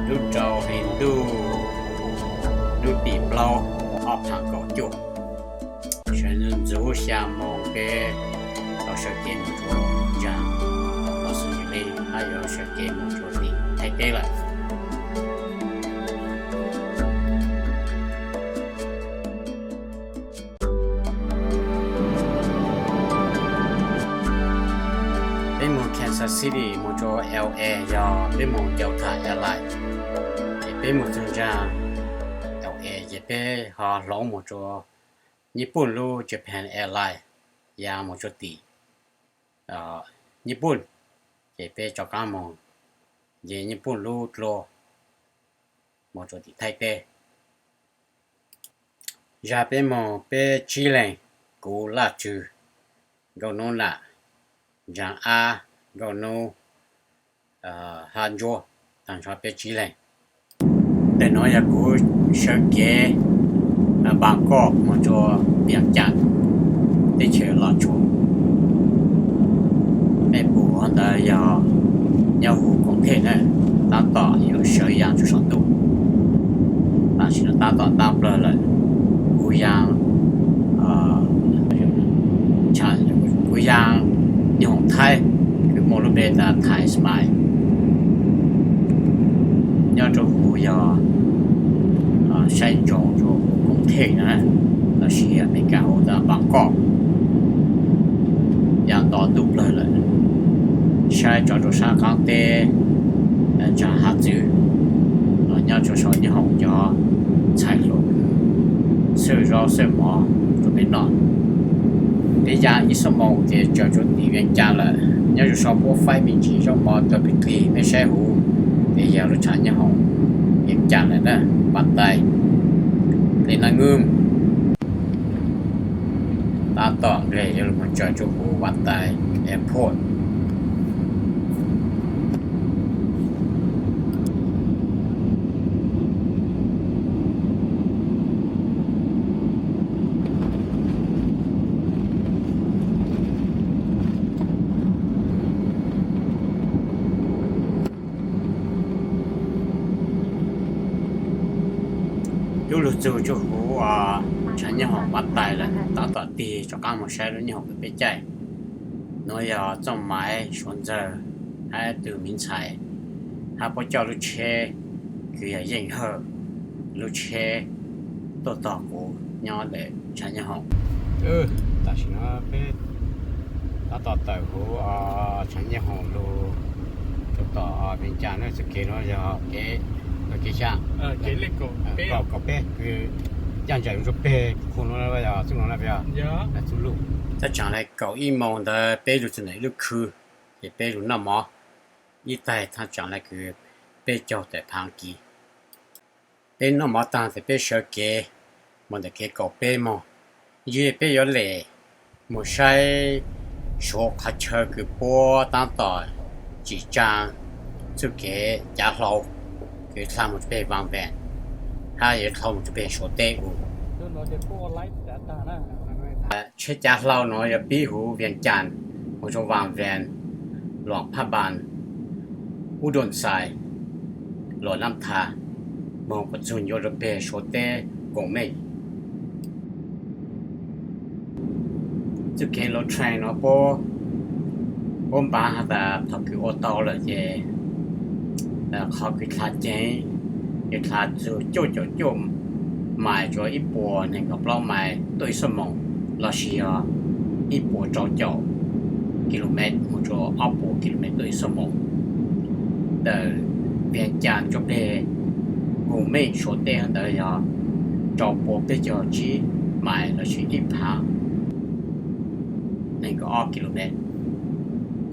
Lub rau hli ntuj, lub tim plaub, ob phav kaum cuaj, sawv ntxuv xya moos peb tau sawv kev mus rau ntsa Los Angeles, hab yuav sawv kev mus rau tim Thaib teb lawm. Peb mus Kansas City mus rau L A yog peb mus Delta Airlines. Ces peb mus txug ntsa L A ces peb ho hloov mus rau Nyij Pooj lub Japan Airlines, ya mus rau tim Nyij Pooj, ces peb rov qab mus nce Nyij Pooj lub dlua mus rau tim Thaib teb. Zag peb mus peb tsib leeg, kuv, Laj Tswv, Nkauj Nub Nam, Ntsaa Ab, Nkauj Nub, Hab Ntsuab, taag nrho peb tsib leeg. Ntawm nuav yog kuv sawv kev Npaas Koj mus rua Vias Cas teb chaws Los Tsuas. Mej pum hov ntawd yog nyob huv Koom Thej na, tab tom yuav sawv ya rua saum ntuj. Tam sim no tab tom ntab plawg lawm. Kuv ya, kuv ya nyob hoom Thaib, kws muaj lub npe tas Thai Smile. Nyob rua huv yog saib ntsoov rua huv Koom Thej na, lossis Amelikas hu tas Npaas Koj. Ya nto ntuj plawg lawm, saib tso rua sab qaab teb, ntsa hav txwv, los nyob rua sau nyob hoom cov ntxhais hluas kws xwj zaub xwj mov rua peb noj. Peb ya ib xuab moos ces tsaws rua tim Vias Cas lawm. Nyob rua sau puab faib me ntsis zaub mov tau plig plig, mej saib huv ces yog lub tshav nyob hoom Vias Cas lawm na, Vas Tais, Lej Naj Nwj. Tab tom nqeg yuav lug moog tsaws rua huv Vas Tais Airport. Lub lug txug rua huv tshav nyob hoom Vas Tais lawm, tab tom tig rov qaab moog saib lub nyob hoom kws peb caij. Nuav yog Txooj Maiv Suav Ntxawg hab tug miv ntxhais hab puab coj lub tsheb kws yog Yeej Hawj lub tsheb tuaj tog kuv nyob ntawm tshav nyob hoom. Tam sim no peb tab tom tawm huv tshav nyob hoom lug rua tom Vias Cas na. Txuj kev nuav yog kev, kev xyaa, kaum peb, kws yaj ntsam rua peg khu nuav, yog txuj nuav na, yog txuj lug. Thaj tsaam le kaum ib moos ntawd peb lug txug ntawm ib lub khw, ces peb lug noj mov ib taig thaj tsaam le kws peb caug tawm phaav kis. Peb noj mov taag tes peb sawv kev moog ntawm kev kaum peb moog, yog peb yuav lem moog saib Suav qhov chaw kws puab tab tom tsim tsaa txuj kev cav hlau kws dlha moog rua peg Vas Vees hab yuav dlha moog rua peg Suav teb u. Tsheb cav hlau nuav yuav pib huv Vias Cas moog rua Vas Vees, Luam Phab Npas, Ub Doos Xais, Luam Nab Thas, moog kuas txug ncua rua peg Suav teb Koom Meej. Txuj kev lug train nuav puab, puab npav has tas qhov kws ua tau lawm ces qhov kws dlha ceev yuav dlha txug cuaj caum cuaj mais rua ib puas neeg nkaum plaub mais tuaj ib xuab moos, lossis yog ib puas rau caum kilomev moog rua ob puas kilomev tuaj ib xuab moos. Ntawm Vias Cas rua peg Koom Meej Suav teb hov ntawd yog rau puas peb caug tsib mais lossis ib phav neeg nkaum ob kilomev.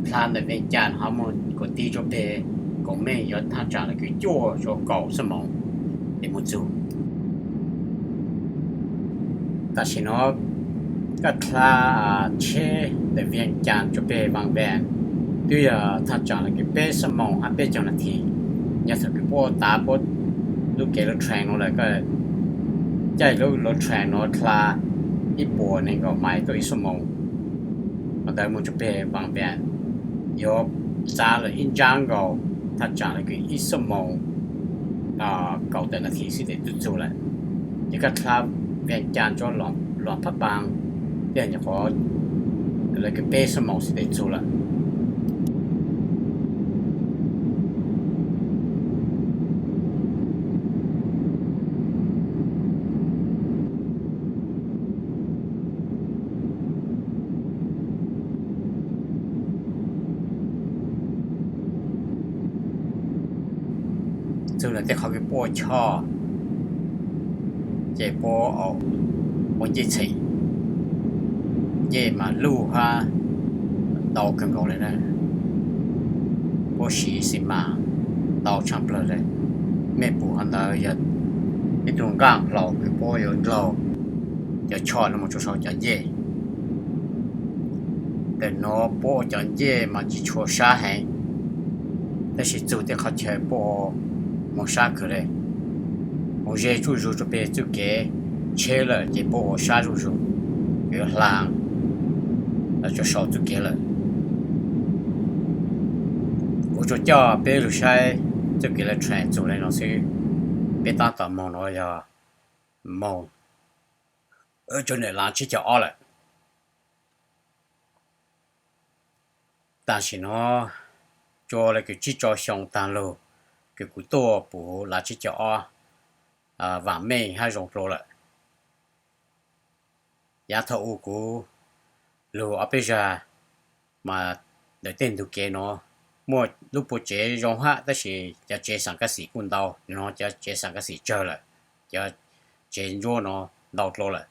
Dlha ntawm Vias Cas hov moog kuas tig rua peg Koom Meej yuav thaj tsaam le kws cuaj rua kaum xuab moos es moog txug. Tam sim nuav koj dlha tsheb ntawm Vias Cas rua peg Vas Vees twb yog thaj tsaam le kws peb xuab moos hab peb caug nas this. Yog thaum kws puab ua tav puab lub kev lug train nuav lawm, koj caij lub lug train nuav dlha ib puas neeg nkaum mais tuaj ib xuab moos. Qhov ntawd moog rua peg Vas Vees yuav txav lawm ib ntsab nkaus thaj tsaam le kws ib xuab moos kaum tawm nas this xwb ces twb txug lawm. Ces koj dlha Vees Cas ntsoov Luas Phab Npaas, tej nyuam qhuav lawv kws peb xuab moos xwb ces txug lawm. Txug ntawm tej qhov kws puab ua choj, ces puab ua ncej txheem, ncej mas luj hab ntau kawg nkaus le na. Puab siv xis mas ntau tshaj plawg le. Mej pum hov ntawd yog ib tug nqaj hlau kws puab yuav ndlaug cov choj no mus rua sau cov ncej. Ntawm nuav puab ua cov ncej mas tsis tshua sab heev, tab sis txug tej qhov chaw puab ua moog sab kawg le. Mus ze zuj zus rua peg txuj kev tsheb lawm ces puab ua sab zuj zus, yuav hla rua sau txuj kev lawm. Kuv tsuas coj peb lug saib txuj kev lawv tshee txug le no xwb. Peb taab tom moog nuav yog moog rua ntawm lav tsib caug ob lawm. Tam sim no cua le kws tsib rau xyoo taag lug kws kuv tuaj pum lav tsib caug ob vaam meej hab zoo dlua lawm. Yav thaum u kuv lug ob peb zag mas ntawm tej ntug kev nuav muaj lub puab tsev zoo hab, tab sis cov tsev xaam kab xim kuj ntau, no cov tsev xaam kab xim tsawg lawm, cov tsev ntsuab no ntau dlua lawm.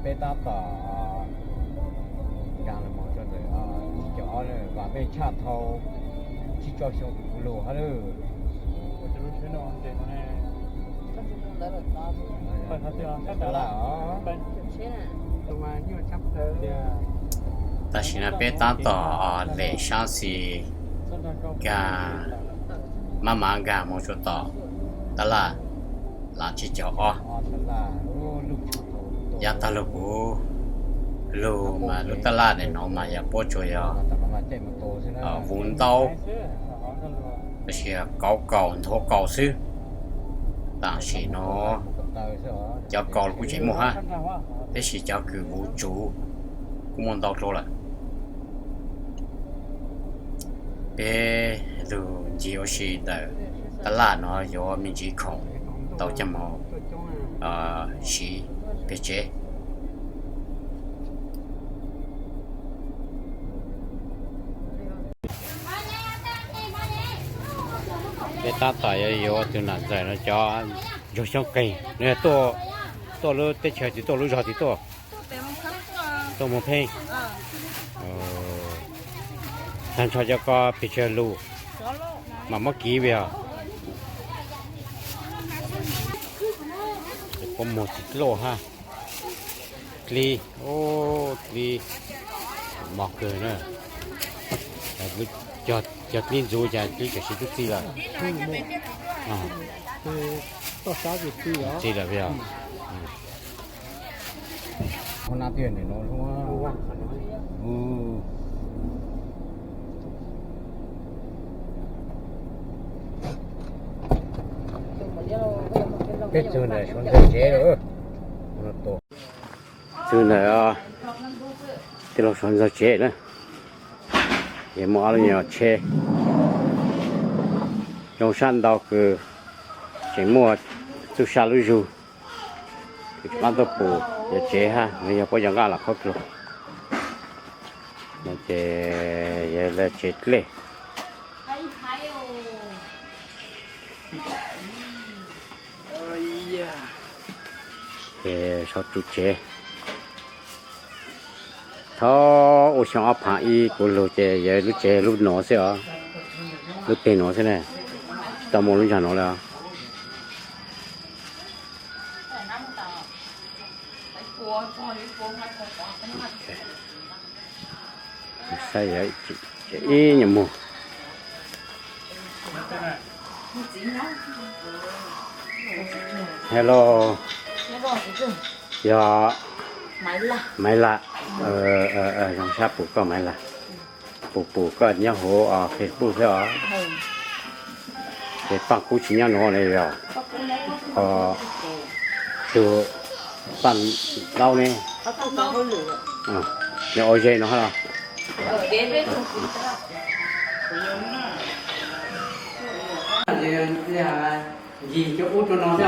Peb taab tom nkaag lug moog rua ntawm tsib caug ob, vaam meej tshaj dhau tsib rau xyoo kuv lug hab lawm. Tam sim no peb taab tom lem saab xis nkaag, maj mam nkaag moog rua tom tab laj lav tsib caug ob. Yav taag lug kuv lug mas lub tab laj ntawm nuav mas yog puab tsuas yog vuv ntaub, tab sis yog kauv kaus nthuav kaus xwb. Tam sim no cov kaus los kuj tseem muaj hab, tab sis cov kws vuv tsuv kuj muaj ntau dlua lawm. Peb lug ncig ua si ntawm tab laj no yuav me ntsis khoom tau coj moog siv peg tsev. Peb taab tom yuav yuav tug nam ntxawm no cov ntsuag xyoob qeeg no yog tuaj lub teb chaws twg tuaj, lub zog twg tuaj? Tuaj Moos Pheej. Taag nrho cov ko pes tsawg lus mas muab kiv vim os. Puab muag txiv dloj hab. Dlib, dlib mos kawg na. Cog dlib ntxuv cas dlib tam sim twb txi lawm. Txi lawm os. Peb txug ntawm suav ntxawg tsev lawm. Txug ntawm tij laug suav ntxawg tsev na. Ces muaj ob lub nyuag tsheb zoo sab ntau kws tseem muaj txuj sa lub zug, kws tseem qaab tuaj pum yog tsev hab, nws yog puab cov nqaj los khaub dluag. Ces yog lawv tsev dlej. Ces sau tsum tsev. Thaum ua xyoo ob phav ib kuv lug ces yog lub tsev lub nuav xwb os, lub teg nuav xwb ne, tsis tau muaj lub ntsag nuav lawm os. Saib ib nyuag muag. Hello, yog Maiv Lam. Zoo sab pum koj Maiv Lam. Pus pus koj nyob hauv Facebook thiab os. Ces Paj Kub tsis nyob nuav ne yog? Ho tus Paj Laub ne? Nws ua zej no los? Ncig cov ub rau no xwb.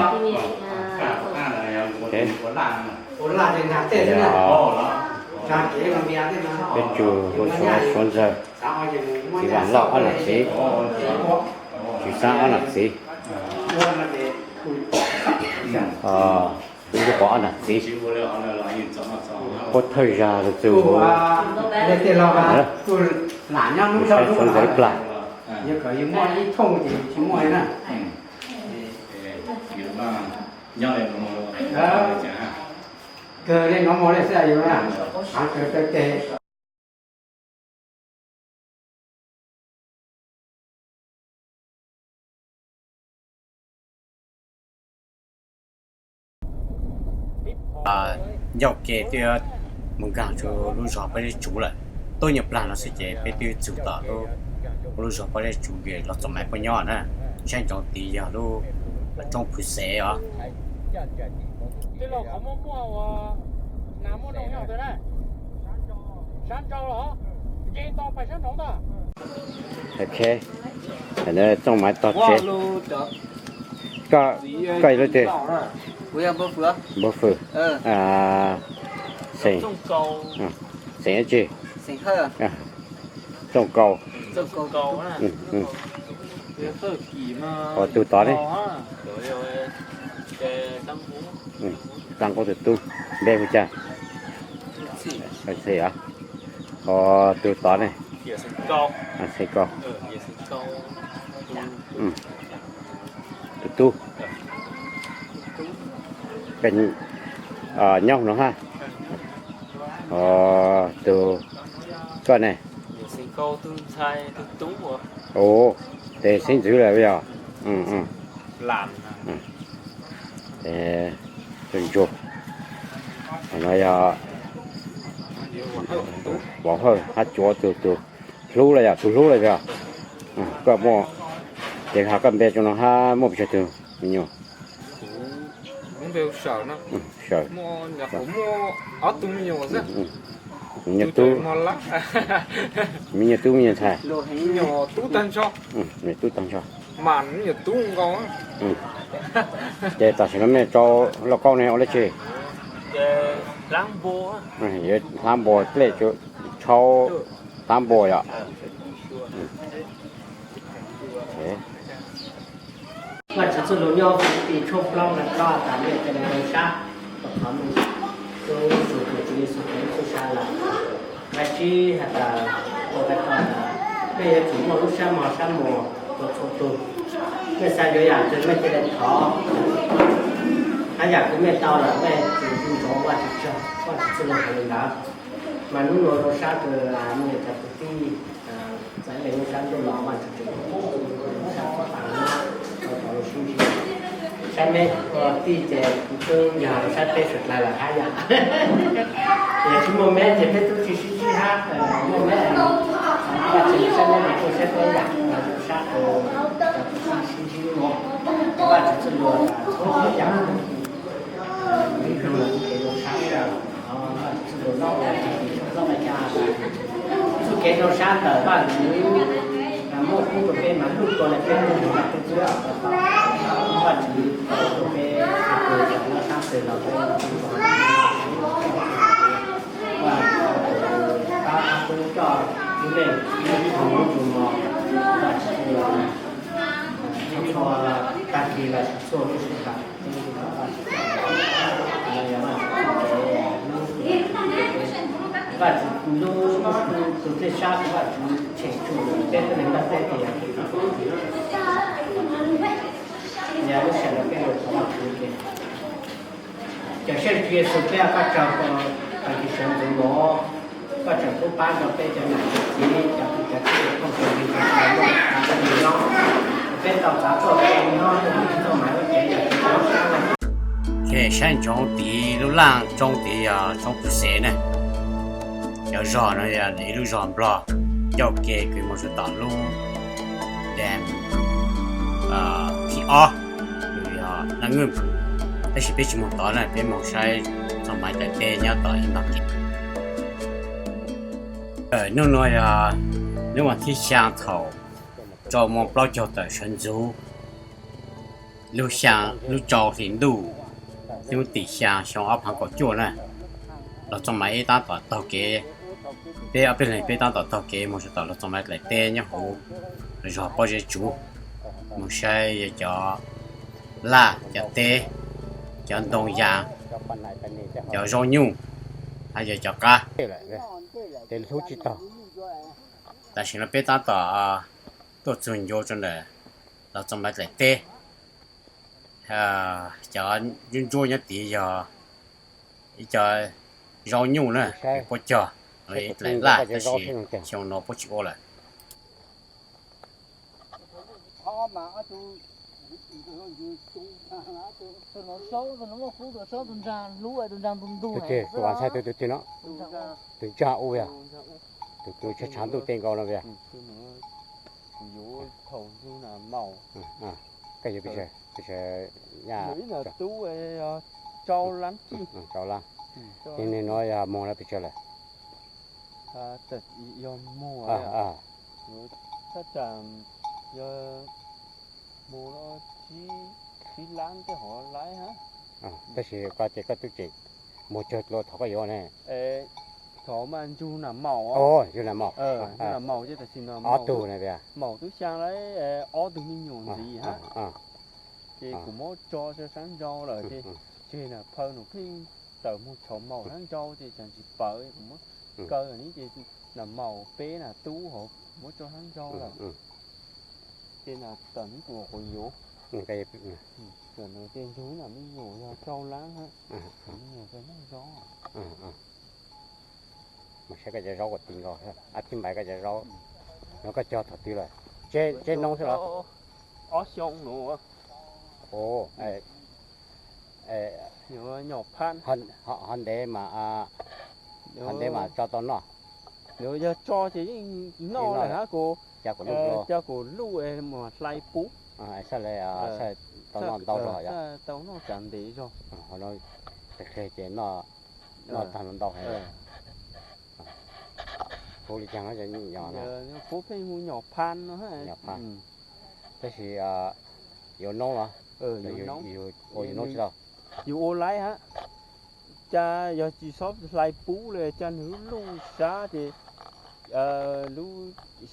Peb tsum hu Suav Ntxawg, txiv Vam Lauj ob nam txiv, tsis xaab ob nam txiv, Ntsuj Pov ob nam txiv, puab thawj zag lug txug. Saib Suav Ntxawg plag. Ncauj ke twb mus nkaag rua lub zog Pob Zeb Tsuv lawm. Tuab nyuag plag no xwb ces peb twb txug tom lub, lub zog Pob Zeb Tsuv, los txoom maiv puab nyob na. Saib ntsoov tid yog lub roob Phwv Xev os. Ok, txooj maiv tog tsev. Koj, koj yog leej twg? Npawg Fwm. Xeem, xeem dab tsi? Txooj Kaus. Ho tug tod ne? Tag Nqub tug tub, npe hu cas? Xeem, ho tug tod ne? Xeem Kaus. Tug tub, nyob no hab. Ho tug koj ne? Tes xeeb ntxwv lawm yog? Tus ntsuag no yog Vauv Hawj hab Tsuav tug, tug hlub los yog, tug hlub los yog. Koj muaj, ces has koj npe rua no hab muaj pes tsawg tug me nyuam? Sawm. Me nyuam tub, me nyuam tub me nyuam ntxhais? Me nyuam tub tag nrho. Ces tam sim no mej rau lauj kaub ne ua dab tsi? Yuav hlab npua, dlej tshau, hlab npua yom. Vaajtswv txuj lug nyob huv ti tshuaj plaub nqe plaub tas mej ca le rau sab, rau qhov mej tub tug Tswv Yexus Kheev txuj sa lawm. Vaajtswv has tas, ua tas mej yuav tsum muaj lub sab mog sab muag rua txhua tug. Mej xav yuav yaam twg mej ca le thov, hab yaam kws mej tau lawm mej tsum nco ntsoov Vaajtswv txuj lug has le ntawd. Mas nub nua rau sab kws mej cov kwv tij txawv le lub sab ntuj los Vaajtswv tseem sab txhua tag nub rau cov lug sib ntsib. Sab mej ua tij ces kuv twb yog sab peb suav dlawg lawm hab yom. Yog tsis muaj mej ces peb tub tsis sib ntsib hab, muaj mej, Vaajtswv sab mej los kuj sab peb yom, sab kws cov kwv tij sib ntsib nuav, Vaajtswv txuj lug txhua yaam, ib nub los kuj kev zoo sab, Vaajtswv txuj lug nub los kuj kev zoo sab, txuj kev zoo sab ntawm Vaajtswv muaj kub rau peb mas luj tau le peb lub ntuj Vaajtswv, Vaajtswv tau rau peb txhua tus cov nyob sab twg los peb Vaajtswv pab tub coj tib neeg ib tug mus, Vaajtswv txuj lug txhua tag kis los txhua lub sij hawm. Vaajtswv lub tug txuj sab Vaajtswv tshem tsum peb tib neeg npaj teb ces yog lub sij hawm no peb lug thov Vaajtswv ces Cawm Seej Tswv Yexus, peb ua koj tsaug rau tag kis sawv ntxuv nuav, koj tseem pub pab rau peb cov nam cov txiv, cov kwv cov tij, phooj ywg, peb tau txav tuaj nyob rua txuj maim lub cev yog Saib ntsoov tid lub laaj roob tid yog roob Pwv Xev na. Cov zog no yog ib lub zog Nplog, Coj ke kws moog txug tom lub dam thib ob, kws yog Naj Nwj, tab sis peb tsis moog tod na, peb moog saib txoj maiv dlaim teb nyob tom ib npag kev. Nub nuav yog nub vas thib xyaa thaum rau moos plaub caug tawm sawv ntxuv, lub xyaa lub rau hlis ntuj, hnub tim xyaa xyoo ob phav kaum cuaj na. Los txoj maiv ib taab tom taug kev, peb ob peb leeg peb taab tom taug kev moog txug tom lug txoj maiv dlaim teb nyob huv zog pob zeb tsuv, moog saib yog cov laj cov teb, cov ntoo yas, cov zaub nyuj, hab yog cov qab. Tes hlub tsis taug. Tam sim no peb taab tom tuaj txug ncua rua ntawm lug txog maiv dlaim teb. Cov ntsuab ntsuab nyob tid yog ib co zaub nyuj na, puab cog, dlaim laj tab sis xyoo no puab tsis ua lawm. Tus ntsaag ua yog tus tshav ntuj tej nkaus no yog. Koj yuav pes tsawg? Pes tsawg? Rau lab. Ces nwg nuav yog moog lawm pes tsawg lawm? Tab sis koj ces koj tub tseem muag tsawg dlua thaum koj yuav ne? Thaum mas ntsug nam maum, ntsug nam maum, ob tug na tias, maum tub xyaa lawv ob tug me nyuam ntxiv hab. Ces kuv muab tso rau sab nrau lawm ces tseg nam phaw nws pheej tawm moog tshauv maum sab nrau ces tseem tsis pawv, kuv muab kaw ne ces nam maum peb nam tub hov muab tso sab nrau lawm. Ces nam tawm nub kuv quav yuav, ces ntsug nam me nyuam yog rau lab hab, me nyuam rau nub zoo. Mas saib koj cov zaub kuv ti nkaus, ab thib npais koj cov zaub no koj cog thaum twg lawm? Tseb noob xwb los? Ob xyoo nuav. Nyom phab, ho ntev mas, ho ntev mas tso tau noj? Yog tso ces yeej noj lawm hab, kuv, cas kuv luj, cas kuv luj mus hlais pub, tau noj ntau zog, tau noj tsav ntev zog. Qeg ces noj tag ntau heev. Puv li caag no? Puv pheej hu nyom phab no. Tab sis yuav noob los? Yus ua noob tsis tau. Yus ua laib hab, cas yog tsis xob hlais pub li cas nws lub luj sab ces lub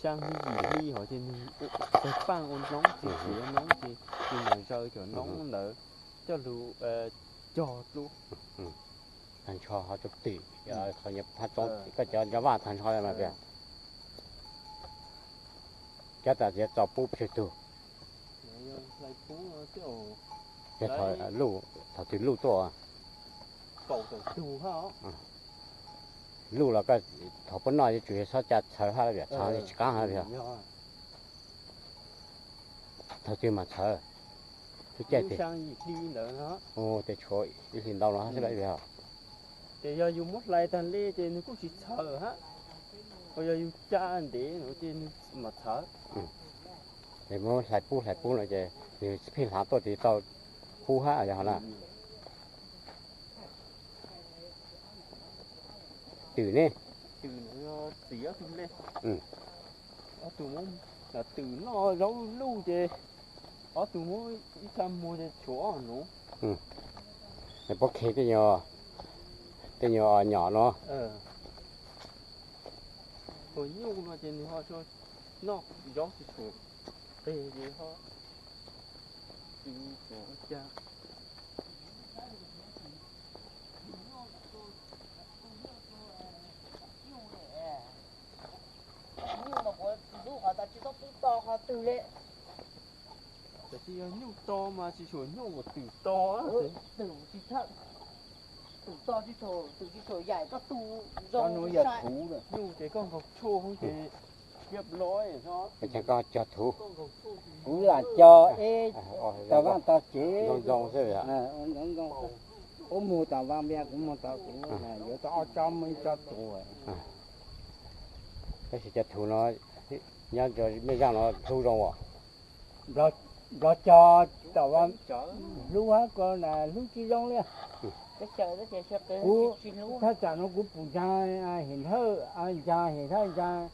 xyaa hli yim hli hov ces nws tawg paaj ua noob ces siav noob ces nws mam zaws cov noob ntawd coj lug cog dlua. Tag nrho ho tug twm, qhov nyuag phab txoob koj cov nco vaj tag nrho mas tias, cov tas tias txo pub tsawg tug? Yog thaum twg luj tuaj? Luj los koj thaum puab noj yuav tsum yog xob ca txhawv hab, txhawv tsis qaab hab. Thaum twg mas txhawv? Tub caij tes tshuav ib hlis ntau no hab xwb las. Ces yog yus muab hlais tag li ces nws kuj tsis txhawv hab, ho yog yus ca ntev no ces nws mam txhawv. Es muab hlais pub hlais pub no ces nws pheej hlaav tuaj ces tau pub hab yog na. Twm ne? Txiv ob tug le, ob tug, twm noj zaub luj ces ob tug muab ib txha muag ces tshuav ob nuv. Puab khe tej nyuag nyom no. Tus nyuj no ces nws ho noj zaub tsis tshuav qig ces ho tsis tshuav ua cas. Nyuj no kuv tsis hlub qhov tas tsis txhob pub to qhov twg li. Tab sis yog nyuj to mas tsis tshuav nyuj kom twm to. Twm tsis txhawj, twm to tsis tshuav, twm tsis tshuav yaim koj tu zoo. Nyuj ces koj nkaug tshuaj ces thiab loj. Koj cog thuv. Kuv lam cog ib tog vaaj tog tsev zoo zoo xwb. Ub, moog tom vaaj vias kuv moog tom kuv, yuav tau ob tsob muaj ib tsob tuag. Cov tug no nyob mej zaaj no hlub zoo as? Nplog cog tom hlub hab ko na hlub tsi zoo li. Kuv thaj tsam no kuv pum ntsaag hem thawj, ntsaag hem thawj ntsaag,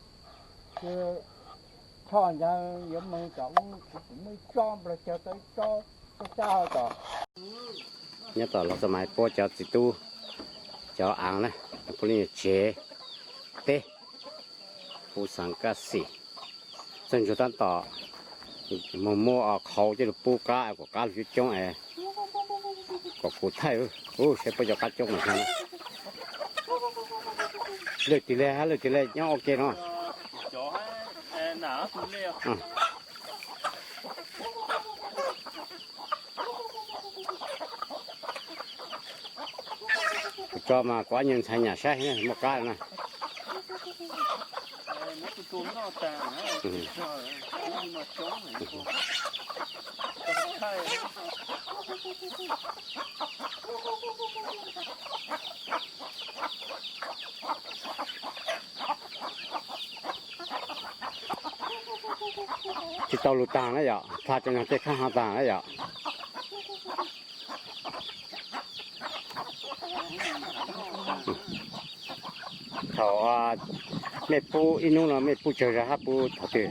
choj ntsaag yuav moog tom ub kuv pum muaj ib tsob nplog cog tau ib tsob sab sab hov tom. Nyob tom Luas Txooj Maiv puab cov txiv tub cov aav na, puab lub nyuag tsev teb, pub xaav kab xim. Txawj ntsuag tab tom moog muab qhauv coj lug pub qaab, kuas qaab lug coob coob es kom kuv thaij, saib puab cov qaab coob mas. Lwj tig le hab lwj tig le nyob ua ke no. Kuv tso mas kuv ab nyuag ntxhais nyam saib muaj qaab na. Tsi tau lug taag na yom, txhaj tso nyog tej khaab hab taag na yom. Thaum mej pub ib nub no mej pub tsawg zag hab pub thaum twg?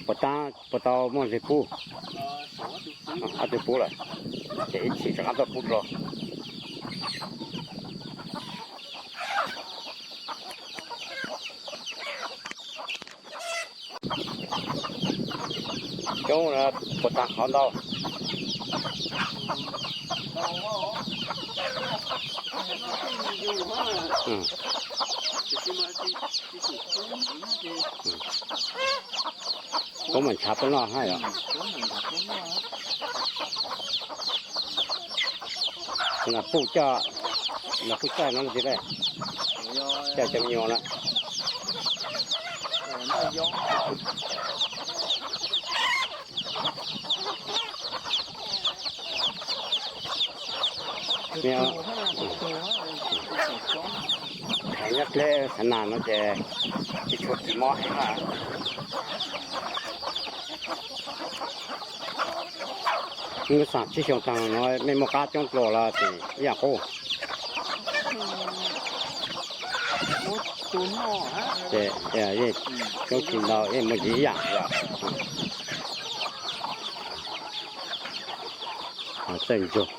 Puas taab, puas tau muaj zag pub? Ob tug pub lawm, ces ib chim rov qaab tuaj pub dlua. Coob puas taag qhov ntau. Puab mas ntshav puab noj hab yom. Puj coj, puj coj no tig le, coj cov me nyuam na. Nyob dleb xav nas no ces tsis tshua kis mob heev na. Lub xaam tsib xyoo taag no mej muaj qaab coob dlua los tseem ib yaam qub? Ces yeej coob tsis ntau, yeej muaj ntsis ib yaam yom. Txawj ntsuag,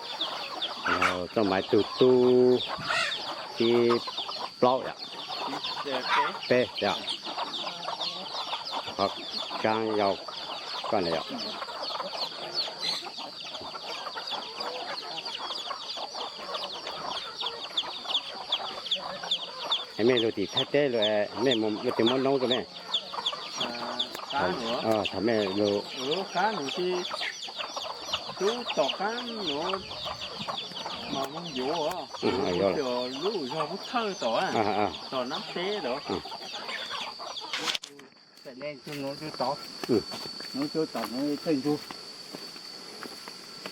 Txooj Maiv tug tub thib plaub yom, peb yom, qhov tsaab yau koj na yom. Es mej lug tim Thaib teb lug, mej lug tig muab noob rua mej? Thaum mej lug, tub tom qaab nuav mas moog yuav, lub zog Hub Thawj tom, tom Naab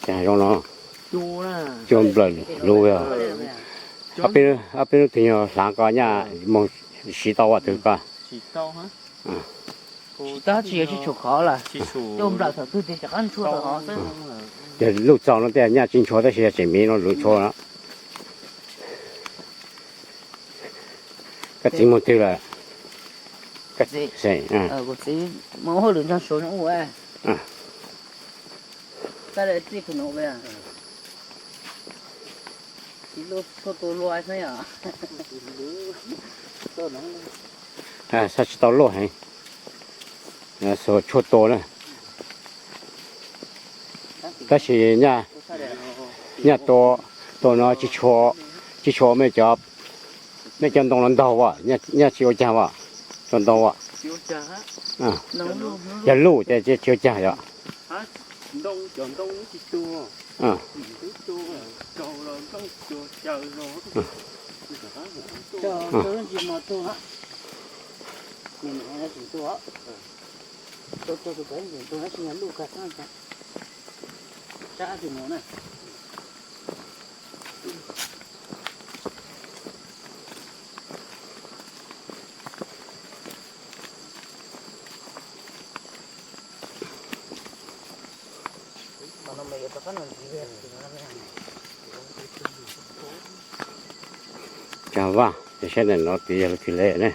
Teb lawm. Zoo no, cua nplawm lug. Ob peb hnub twg nyuag hlaav ko nyaj moog siv tau as twg ko. Tab tsis yog tsis tshua khov lawm, cua nplawm thaum twg tes rov qab ntshua tau hov xwb. Yog luj txaus no tej nyaj tsis ntshua tab sis yog tseem miv no luv ntshua no. Koj txiv moog twg lawm? Kuv txiv moog hauj lwm nraag suav zoo ua. Txhaj le txij tus nuav, tsis luaj tshuaj tua luaj xwb yom. Txhaj tsis tau luaj heev, xuas tshuaj tua na. Tab sis nyaj tua, tua no tsis tshua, mej cov ntoo los ntaug as, nyaj tsis ua caag as, tsuas ntoo as. Yog luj ces tsis ua caag yom. Cog vaj, saib ntawm no tid yog lub twg le ne.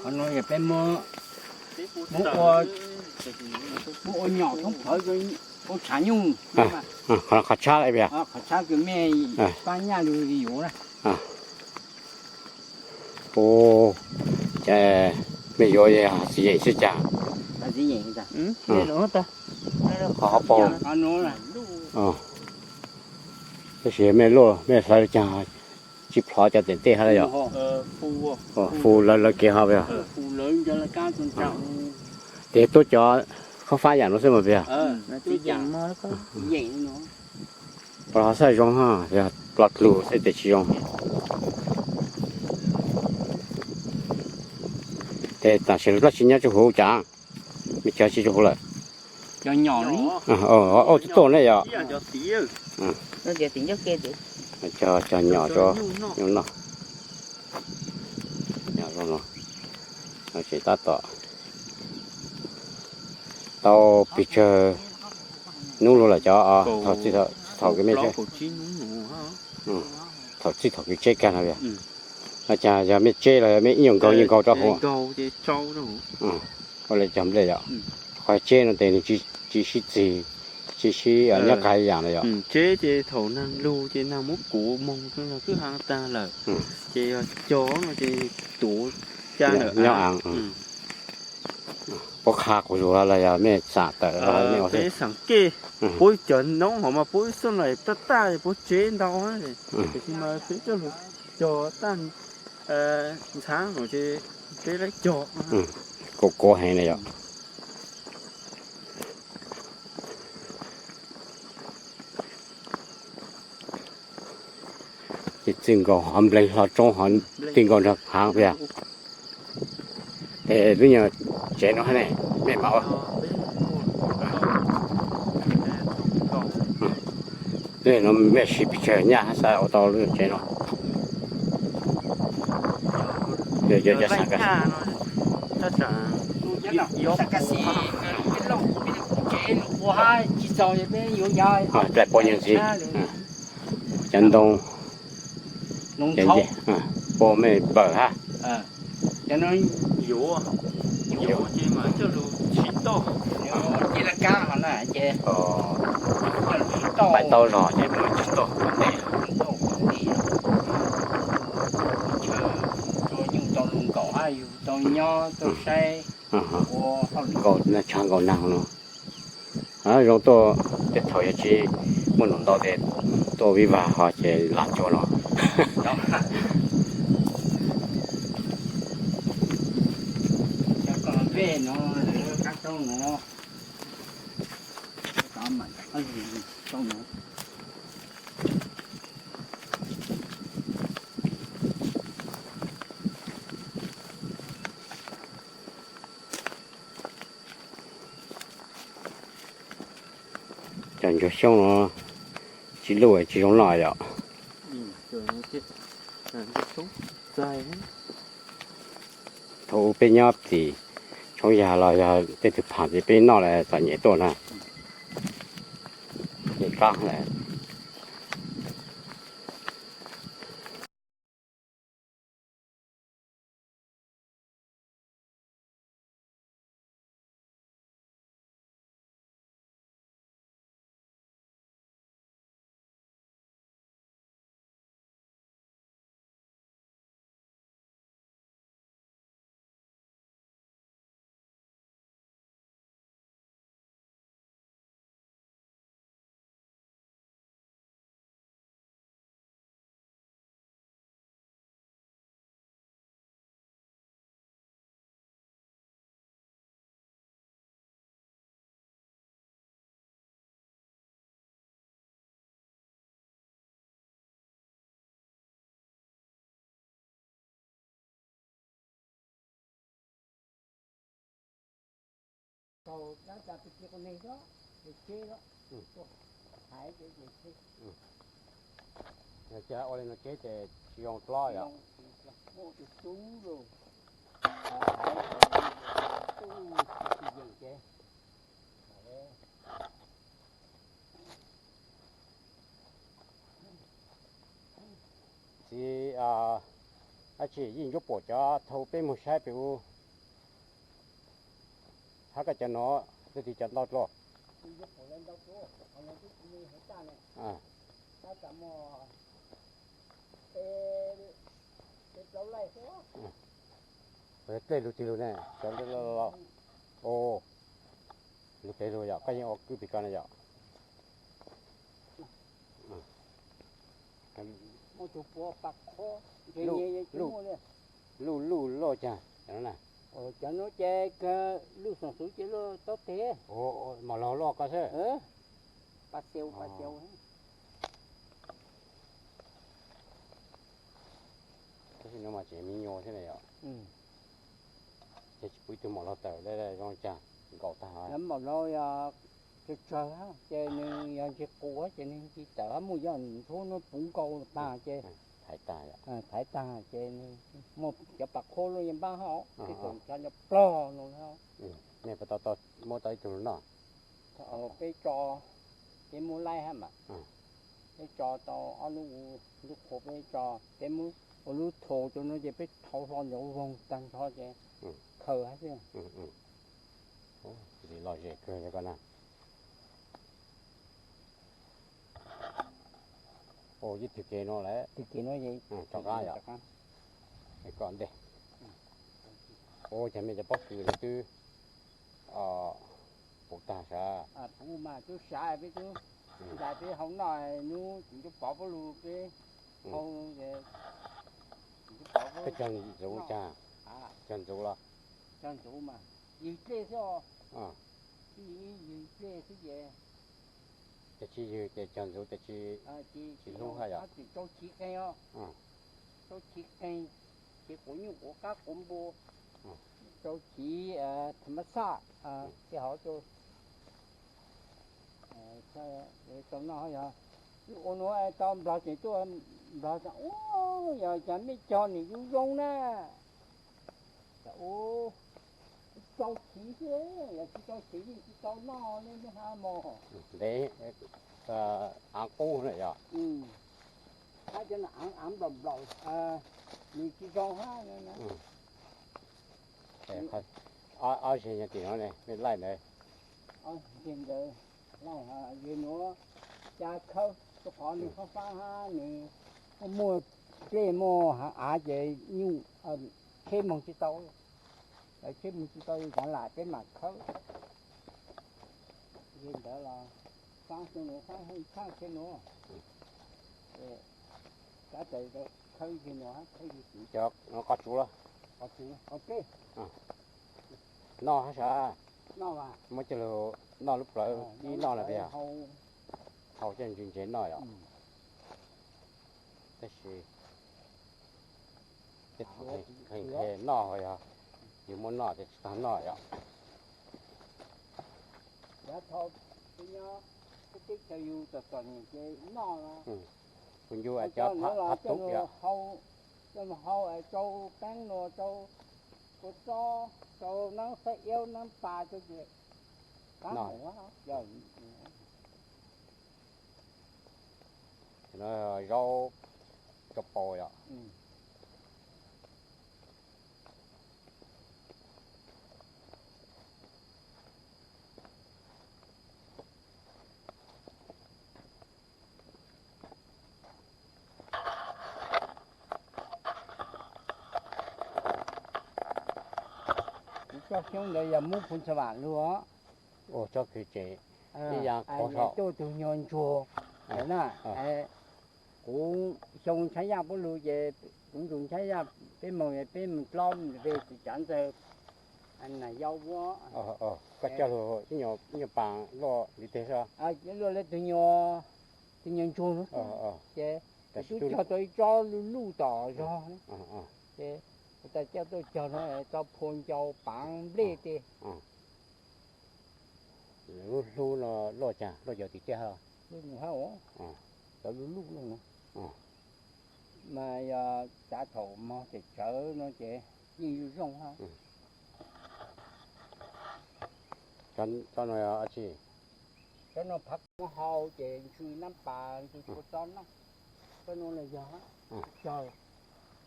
Qhov no yog peb muab, muab ua nyom thoob plawv, ua tshav nyuj. Qhov tshab, qhov tshab kws mej pab nyaj lug yuav na. Ua, mej yuav txiv yeem xwb cas? Qhov hauv paus. Tab sis mej luaj, mej hlawv cas tsis plhov cov tes tej hab yom? Fu lawv lawv kev hov yog? Ces tuaj cov khaub fab yam no xwb mas yog? Pos hov xwb zoo, yog plos dlug xwb tes tsis zoo. Ces tam sim no dlaab tsi nyob rua huv cas? Mej cog tsi rua huv lawm? Ua tuaj tuaj ne yom? Cog nyom rua nyuj noj. Tseem tab tom tau pes tsawg hnub lug lawm cov, thaum kws mej, thaum txij thaum kws tseb kag no yog? Cas yog mej tseb los yog mej ib nyuag nkaug nyuag nkaug rua huv? Ua le cog nplej yom? Qhov tseb no tes nws tsis sib txig, tsis sib nyob qab yam no yom? Tseb ces thaum naag lug ces naag muab kuv moog xwb los twb haa taag lawm. Ces yog cog no ces tuav ca lawm. Nyob aav. Puab qha kuv zuj los yog mej xam tawm? Peb xam kej, puab cov noob hov mas puab ib xub no taj taj puab tseb ntau, tiam sis mas peb coj lug cog taj ntxhab no ces peb lab cog. Kuv kuv heev na yom? Ces txij nkaus hov npleeg hlo roob hov, txij nkaus nrag haav yog? Es lub nyuag tsev no hab ne, mej mam ua. Lub no mej siv pes tsawg nyaj hab xav ua tau lub nyuag tsev no? Dlaim puab nyuag ntxiv, cov ntoo, puab mej npawm hab. Paib tau zog ces tsis tau ntej. Nkaus tshav nkaus naag no. Zoo tuaj tej thaum yog tsis muaj num ntau tes tuaj vij vag hov ces lam cuag no. Cov ntsuag xyoob no tsis luj tsis zoo noj yom? Thaum ub peb nyob tim Tshoob Yag los yog tej tug pham ces peb noj lawm txom nyem tuaj na. Nyem qab lawm. Ua li no tseb ces tsis zoo plob yom? Yeem ces Txiv, dab tsi yeej yuav pom cov thaum peb mus saib pem u, hab koj cov no, leej twg cov ntau dlua? Dlej lug twg lug ne? Cov, o, lug pem lug yom, koj yeej ua kwj pem ko na yom. Luj luj loj caag cov nuav na? Cov nuav ces luj xoom xuv ces luj taub teg. Mom laug luj koj xwb. Tab sis no mas tseem me nyuam xwb na yom. Ces tsis pub ib tug mom laug tawm zoo caag, nkaum tag. Mom laug yog tsawg tsawg ces nws yog ntsis qus ces nws tsis tawm, hab muaj yog ntxhuab nuav puv nkaus tag ces thaiv tag ces muaj cov pas qhuab luaj yeej npab hab, peb kaum tshav nrov plog no. Nej puas tau muab tau ib tug lug noj? Peb tso, peb muab laib hab mas, peb tso tau ob lub, lub qhua peb tso, peb muab ua lub thua rau no ces peb thau hlo ntawd voog tag nrho ces khaws hab xwb. Lom zem kawg yog koj na. Ua ib tug kev no lawm, tug kev no rov qab yom. Koj ntej, ua cas mej cov pob kws no twb puv tag sav? Puv mas twb sav, peb twb ntais peb hau noj, nub tsis ncuab pov pab lug peb hau. Peb cog ntxuv cas? Cog ntxuv los? Cog ntxuv mas ywg dlej xwb os. Ywg dlej xwb ces, ces tsis ywg ces cog ntxuv ces tsis, tsis hlub hab yom. Tsis rau chiv qeeg os, rau chiv qeeg ces quav nyuj quav qab quav npua, rau chiv tham mas xaj, tej hov rau, rau noj yog. Ua nuav tau nplog tseem tuaj nplog tas, ua yog cas mej cog nws zoo zoo na. Rau chiv xwb, yog tsis rau chiv yeej tsis tau noj li mej hab mog. Ntev, av qub na yom. Hab cov no av nplaum nplaum, nws tsis zoo hab. Ob zeg nyob tim no ne, mej laij ntawd. Ob zeg ntawd, laij, yog nuav, cas khawb rau qhov nws fab fab hab nws muaj dlej muaj haav av ces nyuj tsheb moog tsis tau, tsheb moog tsis tau, yog cov lam peb mam khawb. Yog ntawd los fab xyoo nuav fab ib thaaj xyoo nuav, ces kav tawm khawb yog nuav, khawb yog tsuv. Cov qos tsuv los? Qos tsuv, qos tsuv. Noj hab sav? Noj mas. Muab coj lug noj lub plawv ib noj los yog hau coj ntse ntse noj yom. Tab sis tej thaum nqhis noj ho yog yus muab noj ces tsis tau noj yom. Yav thaum peb nyob peb teb chaws yus txom txom nyem ces noj los, kuv ncu cov phav tub yom, coj mus hau es rau peeb nua, rau kua txob, rau neeb xab iab neeb pas rau ces qab mus. Zaub rau paus yom. Kuv tsob xyoob ntawd yog muab phu ntsa vam lug os. Ua tsob khwv tsev, ib yam qhuav tuaj tug nyuag ntsuag na. Kuv xyoo ntshab yaj puab lug ces kuv nrug ntshab yaj peb moog, peb moog dlob ve txiv tsav ntxawg, nas yau vuab. Koj coj lug ib nyuag paas luaj li teg sab? Luaj li tug nyuag, tug nyuag ntsuag no. Ces kuv tub cog tau ib tsob luj luj tom zog, ces kuv tas coj tuaj cog no tau phua ncau paav nplej teg. Lub hlub no luaj caag, luaj yog tim tej hab? Cov luj luj no, mas yog txav thaum mog tseem tsawv no ces yeej zoo hab. Tsob no yog dab tsi? Cov no phav kuv hau ces ntsw nab pas ntsw tsis tau txob noj. Cov no los yog, cog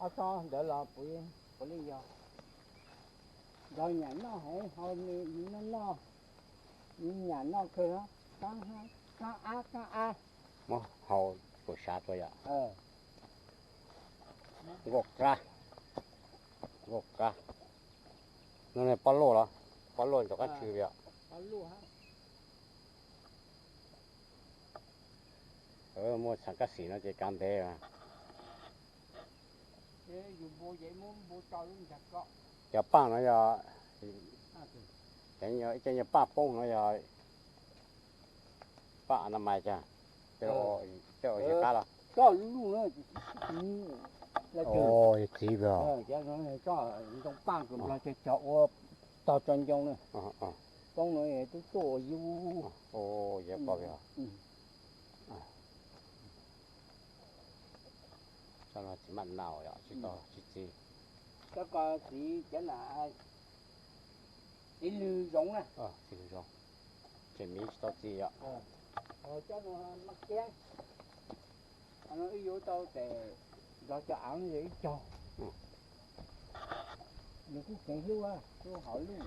ob txob ntawd los puav leej yog. Nrog nyam noj heev, hau nws noj noj, nws nyam noj kawg, qaab ab qaab ab. Muab hau kom sav rua yom. Nkauj qab, nkauj qab. No pob luaj los? Pob luaj ntxuav qab tsw yom. Muaj txheem kab xim no ces kav ntev. Cov paaj no yog, ib co nyuag paaj poob no yog paaj na mais cas, coj ua zaj qab los? Txiv ntoo paaj kws nplog cog ua tog tso ncoo na. Poob no tub tuaj ua yub. Txiv maj nau, txiv txiv. Cov ko txiv cov na, txiv lwg zoov na. Txiv lwg zoov, tseem miv tsis tau txiv yom. Cov no maj kiab, wb yuav tau tes nrog cov aav ib co. Nws kuj kheev hlub, hlub hauv lub.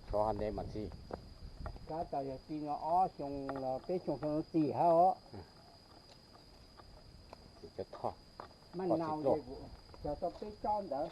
Tshuav hov ntev mas txiv. Kav tas yog txiv no ob xyoo los peb xyoo xyoo no txiv hab os. Maj nau, cog tau peb tsob ntawd.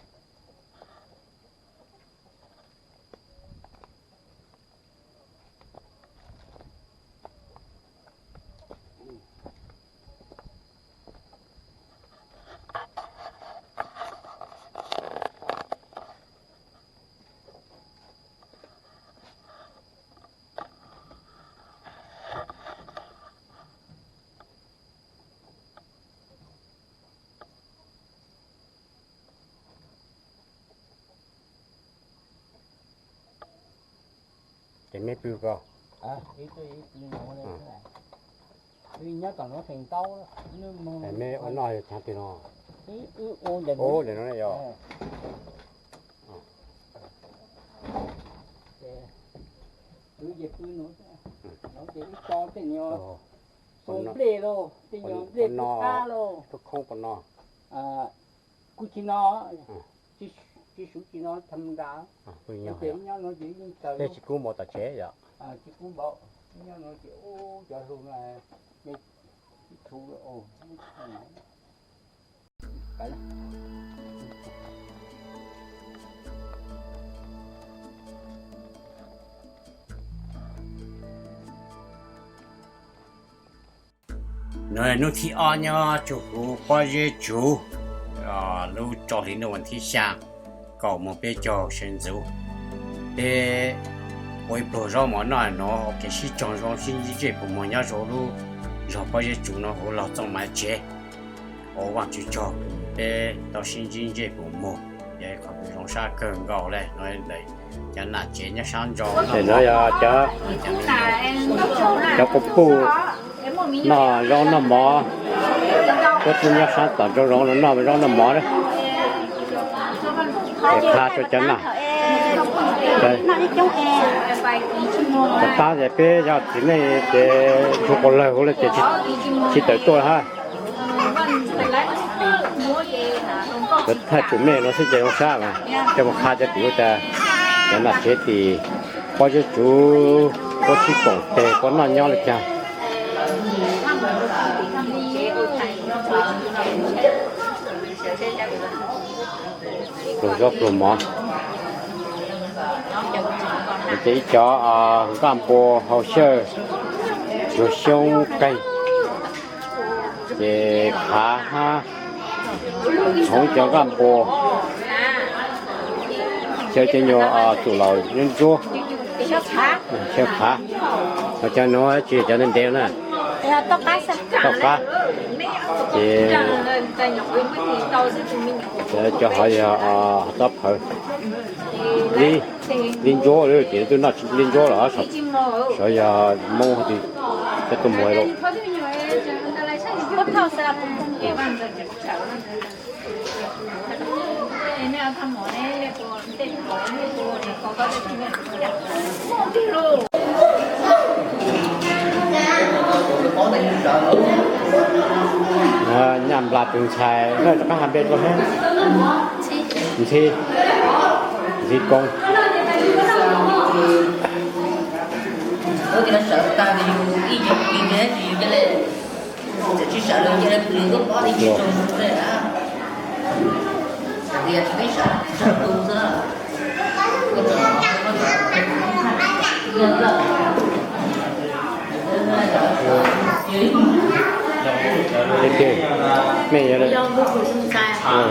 Ces meb pw ko. Meb ua noj yog chav twg no? Ub, ntawm no yog. Ua nplej lauj, tej nyuag nplej no, khoob qab lauj. Kuj tsis no, tsis suv tsis no tham nra. Ces nyob no ces yeej taws, tsis kub npaum tom tsev yom. Tsis kub npaum, nyob no ces ub cov hlua no, tsis tshua. Nuav hnub thib ob nyob rua huv pob zeb tsuv, lub rau hli nuav vas thib xyaa, kaum moos peb caug sawv ntxuv. Peb ua ib pluag zaub mov noj nuav ua kev sib tsaug zoo sib ntsib ntsej puas muag nyob rua lub zog pob zeb tsuv nuav huv laug Txooj Maiv tsev. Ua Vaajtswv tsaug peb tau sib ntsib ntsej puas muag, yog qhov kws zoo sab kawg nkaus le nuav ntawm cov nam tsev nyob sab nraud. Nuav yog cov, cov quas puj noj zaub noj mov, puab tub nyob sab tom nraud zoov noj zaub noj mov na. Es qha rua cov nam. Puas tab ces peb yog txiv neej ces ntsuag quas lawg huv le ces tsis tawm tuaj hab. Cov thaij tsum mej no xwb ces zoo sab mas coj mus qha cov tim ub tas, cov nam tsev tim pob zeb tsuv puab sib koom teg puab noj nyob le caag. Pluag zaub pluag mov. Ces ib cov nqaj npua hau xyawj, tsuag xyoob qeeg, ces khav hab, txhoov cov nqaj npua, xyaw cov nyuag txuj laus ntsuab, xyaw khav. Ho cov nuav tsis yog cov ntev ntev na, toj qab. Ces cov hov yog tob phawv, li ntsuab, ces tub noj li ntsuab los sav yog Moob cov tuaj muag lawm. Nyaj nplas tus ntxhais no rov qab has npe dua thiab. Ntxhi, Ntxhi Koob.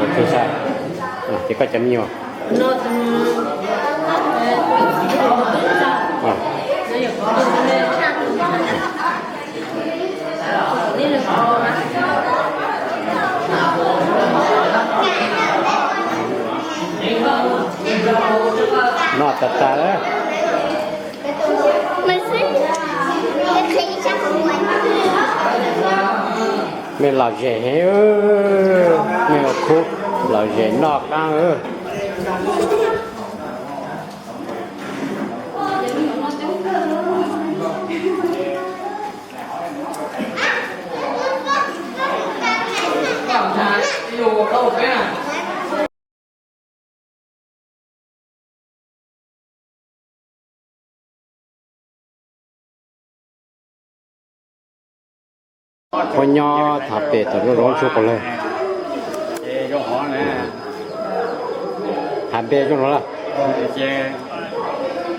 Tus ntxhais, ces koj cov me nyuam. Noj tas tas lawm. Mej lom zem heev, mej ua khub lom zem noj qaab. Koj nyob thav pem tom zoo zoo tsuj quas lawm. Has npe zoo no lawm.